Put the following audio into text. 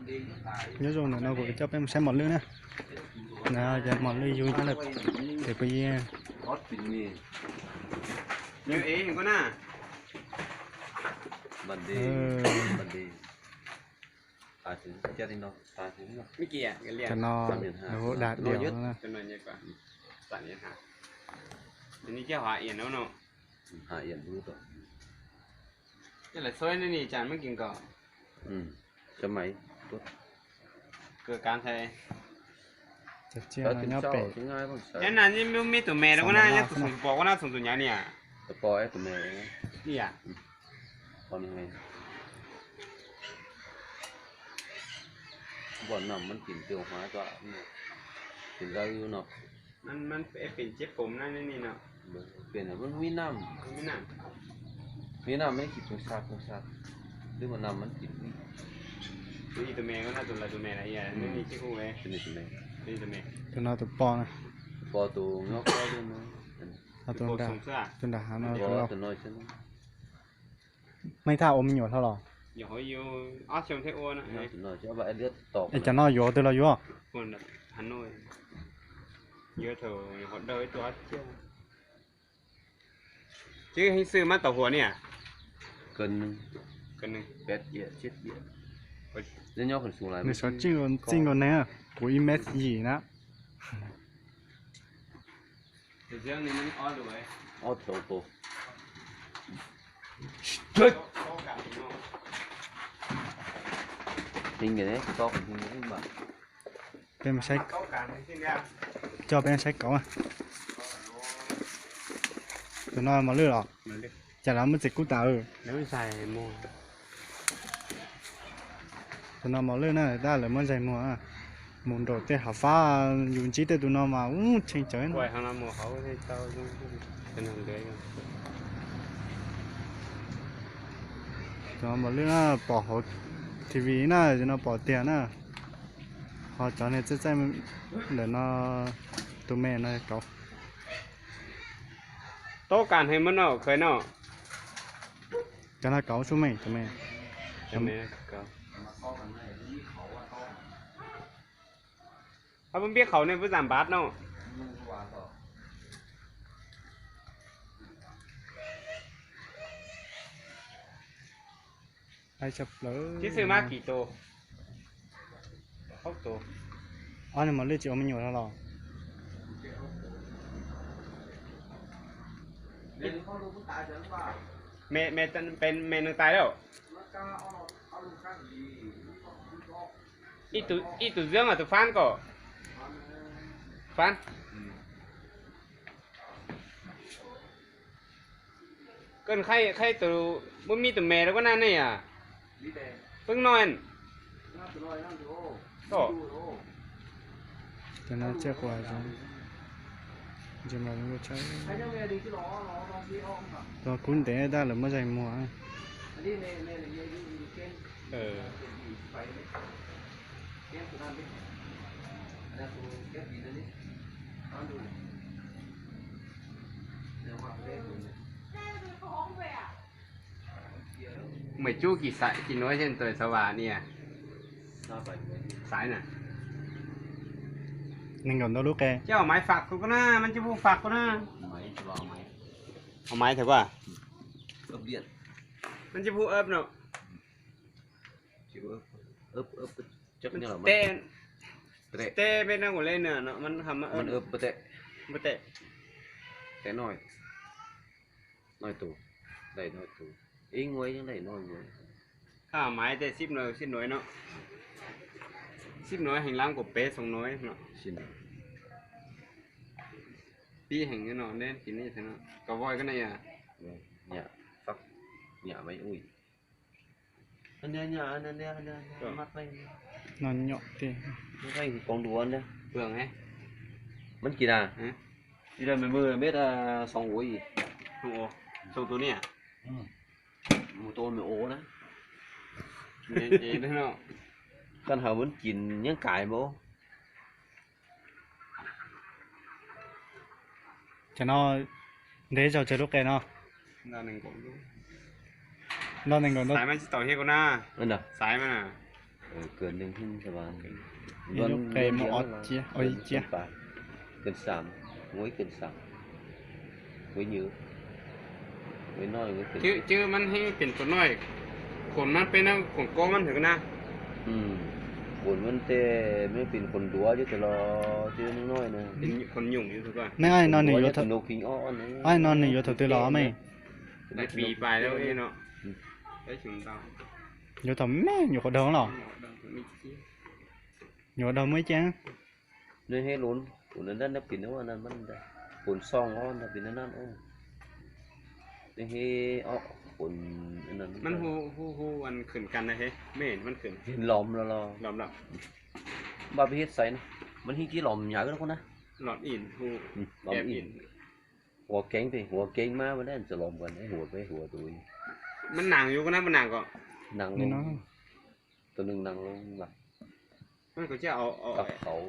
Nyob zoo, ntawm no kuv coj peb mus saib mos lwj na. Nov yog mos lwj yug nyob lawm, ces peb yeej cov no lawv hu dag diav na. Cov tsiaj no nyob pem, nyob na, nyob tus me rau ko na, nyob tus pom ko na, txoom tus nyav ni. Tus me, tus me, tus me, tus me. Tus no tus pog na. Tus nram hav no. Mej thaj ua me nyuam hlo los? Es cov no yuav twg los yuav? Ces heev xwb mab tau huam ni. Nws sov txij nkaus neeg, kuv ib mev yim na. Peb mus saib, coj peb saib kauv. Tus no mos lwj los? Cas lawv muab txiv kub tas? Tus no mos lwj na, tab lawv muab zais muag. Mus nraum tej hav fab yus ntsib tej tus no mas ub tshee tsawv. Cov mos lwj na, pom hauv T V na, cov no pom tiag na. Ho cov niag txaij txaij ntawm no, tus me no kauv. Tau kas heev mas no, khaws no. Cov no kauv sub me, tus me. Ho peb npiab qhaum ne, peb zam npav no. Tib xwb mab kim tus? Ob tus. Ob niag mos lwj tsis ua me nyuam los? Me, me neeg tais lawm. Ib tug Zeeb, tus Fab ko. Fab. Koj qhaib, qhaib tus, muab mib tus me rau koj na ne yom. Peb noj. Tus kub ntev tab lawm muab zais muag. Mej cub kis xaiv kis nuav xwb tuaj xav vas nias. Xaiv na. Nees nkaum ntau lub qe. Coj maiv fam kuv na, maiv cub fam kuv na. Maiv thaum kuv, maiv cub no. Teb, teb peb noj kuv le na, maiv teb. Maiv tej xib nuav, xib nuav no. Xib nuav heev lab kuv peb xoo nuav no. Pib heev no, kov voi ko ne yom. No nyom tiag. Maiv kis na. Ib leeg mej mej mej xoo ua ib. Xoo tus ne. Mus tau mej ua na. Koj hawv maiv kis nyeeb kais mas. Cov no ntev zog tsawg lub qe no? Noj nees nkaum ntau. Xaiv mas tsis tau thiab kuv na. Xaiv mas. Ib lub qe muaj ob ciab, ib ciab. Cân xám, muaj ib cân xám, muaj ib nyuag, muaj ib no. Cwb mas hib pem tus no, khoom na peb na, khoom kob mas ntawd na. Khoom mas tej, mas pem khoom duav cov los cwb no na. Khoom nyuj, no nws yuav, no nws yuav thaum twg los me? Yuav thaum me nyuam qhuav dhau los? Nyuam qhuav dhau muaj ib ciab. Nws hib lub, khoom na pem, khoom xoo os, pem na, nws hib ob khoom, mas hu, hu, hu khwm kas na, me, mas khwm los los, npaj peb hib xaiv na, mas hib kiag los nyav no na. Los ib, hu, los ib. Huav keeb pem, huav keeb mas mas txawm los npua huav peb huav tus. Mas nas yuav ko na, mas nas ko. Nas, tus neeg nas los mas, kab qhauv.